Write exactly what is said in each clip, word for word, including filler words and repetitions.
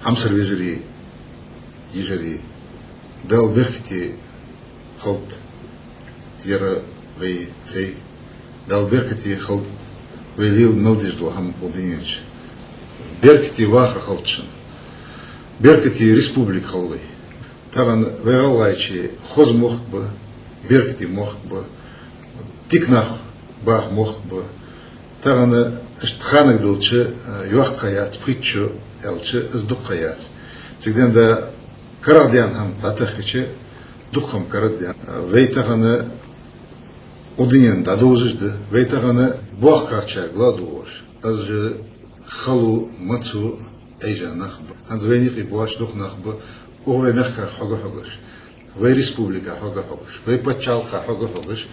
Ӏомсар вежарий, йижарий, Дала беркате хилда ер вай цӀай, Дала беркате хилда вай лела мел деш дола хӀама укх дунен чу. Беркате вахар хилда шун, беркате республика хилда вай. Тахан вай ГӀалгӀайче хоза мохк ба, беркате мохк ба, дика нах баха мохк ба. Тахан иштта ханагдолча, а, йоккха яц, пхийтта шу аьлча, из дукха яц. Цига денз да карагӀдаьнна хӀама дӀатехкача, дукха хӀама карагӀдаьнна. А, вай тахан укх дунен дӀадовзаш да, вай тахан боккхагӀчарга ла а дугӀаш. Аз же хало, моцо Ӏийжа нах ба. ХӀанз вайна юкъе боацаш дукха нах ба, укх вай мехках хьога-хьогаш, вай республиках хьога-хьогаш, вай паччахьалкхах хьога-хьогаш.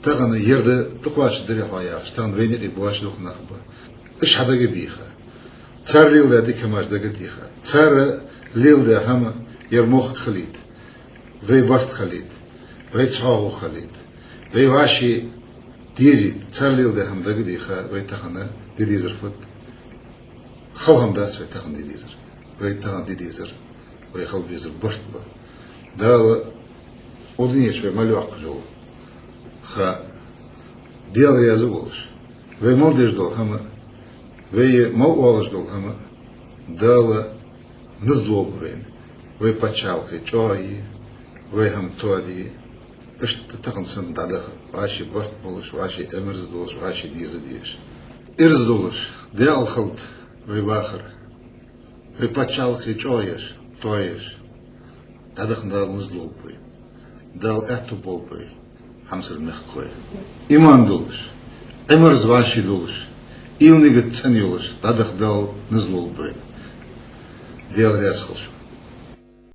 Тахан ер да тӀакхоачаргдарий хьо яхаш, тахан вайна юкъе боацаш дукха нах ба. Уж хьадагабийха, цар леладаь дика хӀамаш дагадеха, цар леладаь хӀама ер мохк хилийта, вай барт хилийта, вай цхьоагӀо хилийта, вай вӀаший дезийта, цар леладаь хӀама дагадеха, вай тахан де дезар фуд? Хала хӀама дац вай тахан де дезар. Вай тахан де дезар, вай хила безар барт ба. Дала укх дунен чу вай мел йоаккхаш йола ха Даьла раьза волаш, вай мел деш дола хӀама, вай мел оалаш дола хӀама Дала низ лулба вайна. Вай паччахьалкхе чӀоагӀъе, вай хӀама тоаде, иштта тахан санна дӀадаха, вӀаший барт болаш, вӀаший Ӏимерза долаш, вӀаший деза дезаш, ираз долаш, декъала хилда вай вахар. Вай паччахьалкхе чӀоагӀъеш, тоаеш дӀадаха Дала низ лулба вайна. Дала аьттув болба вай, хьамсара мехкахой, иман долаш, Ӏимерза вӀаший долаш, уйла-нигат цӀена йолаш дӀадаха Дала низ лулба вайна. Даьла раьза хилва шоана.